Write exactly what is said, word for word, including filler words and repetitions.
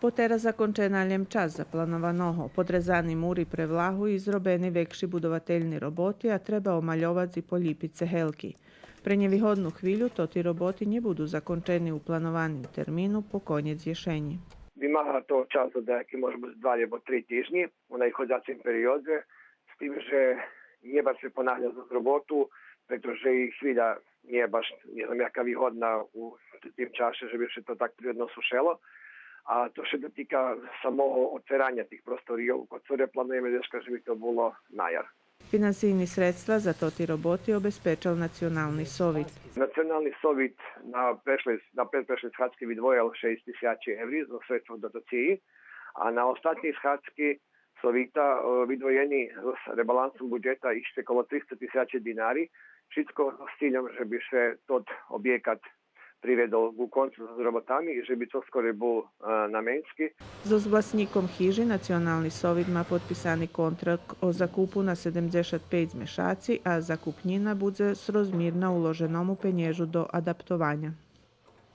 Потераз закончена лєм часц запланованого, подрезани мури пре влагу и зробени векши будовательни роботи, а треба омальовац и полїпиц цегелки. Пре нєвигодну хвилю тоти роботи нє буду закончени у планованим термину по конєц єшенї. Вимага то час за даяки, може буц два або три тижнї у наиходзацим периодзе, з тим же нє баш ше понаглєц з роботу, прето же и хвиля нє баш, нє знам, яка вигодна у тим чаше же би ше то так природно сушело. А то ше дотика самого отвераня тих просторийох у Коцуре, плануєме дзешка же би то було на яр. Финансийни средства за тоти роботи обезпечел Национални совит. Национални совит на прешлей, на предпрешлей схадзки видвоєл шейсц тисячи еври зоз средствох дотациї, а на остатней схадзки совита, е, видвоєни зоз ребалансом буджета ище коло триста тисячи динари, шицко з цильом же би ше тот обєкат приведол ку концу з роботами и же би цо скорей бул, е, наменски. Зоз власнїком хижи Национални совит ма подписани контракт о закупу на седемдзешат пейц мешаци, а закупнїна будзе срозмирна уложеному пенєжу до адаптованя.